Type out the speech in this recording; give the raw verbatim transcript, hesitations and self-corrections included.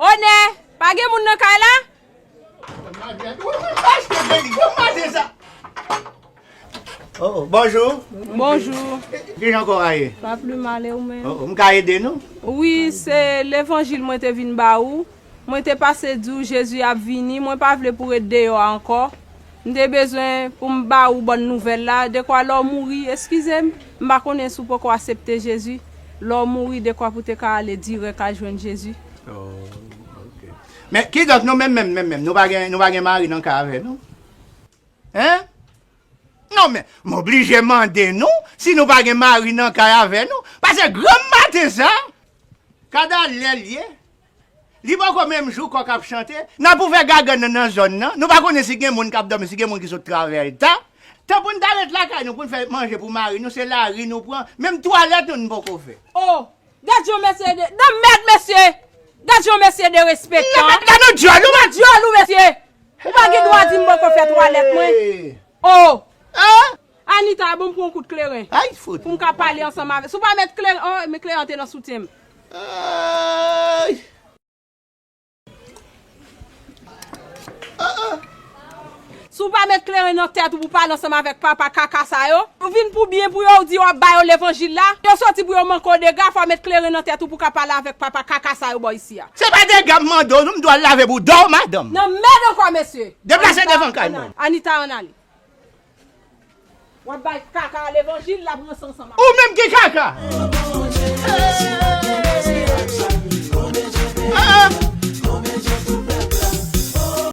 Onè, pa gen moun nan kay la? Oh, oh, bonjou. Bonjou. Kijan kò a ye? Pa pli mal, e ou menm? Oh, oh, m ka ede nou? Wi, se levanjil mwen te vin ba ou. Mwen te pase di w Jezi ap vini, mwen pa vle pou ret deyò a ankò. M te bezwen pou m ba ou bòn nouvèl la, dekwa lè w mouri, eskize m, m pa konnen si w poko aksepte Jezi. Lè w mouri, dekwa pou te ka ale dirèk al jwenn Jezi. Oh, ok. Men, kidonk, nou menm, menm, menm, menm, nou pa gen, nou pa gen mari nan kay avè nou? Hein? Non, men, m oblije mande nou si nou pa gen mari nan kay avè nou. Paske granm maten sa, kada lè l ye, li poko menm jou kòk ap chante, n ap ouvè gagann nan nan zòn nan. Nou pa konnen si gen moun k ap dòmi, si gen moun ki sot travay ta. Tan pou n ta ret lakay nou, pou n fè manje pou mari nou, se lari nou pran. Menm twalèt nou, nou poko fè. Oh! Gad jan mesye de, nan mèd mesye! Gad jan mesye derespektan! Nan mèd la, nou dyòl, ou pa dyòl ou mesye! Ou pa gen dwa di m poko fè twalèt mwen. Oh! Anita, bon, m pran yon kout kleren. Ay, fout. Pou m ka pale ansanm avè. Si w pa met kleren, oh, men kleren an te nan soutyen m. Ay. Si w pa met kleren nan tèt ou pou pale ansanm avèk papa kaka sa yo, ou vin pou byen pou yo, ou di w ap ba yo levanjil la, yo soti pou yo manke w dega, fò w met kleren nan tèt ou pou ka pale avèk papa kaka sa yo bò isi a. Se pa dega m mande w, non, m dwe al lave bouda w, madanm. Nan mèd ankò, mesye. Deplase devan kay mwen. Anita, ann ale. W ap bay kaka a levanjil, l ap ranse ansanm avè w. Ou menm ki kaka! Ah,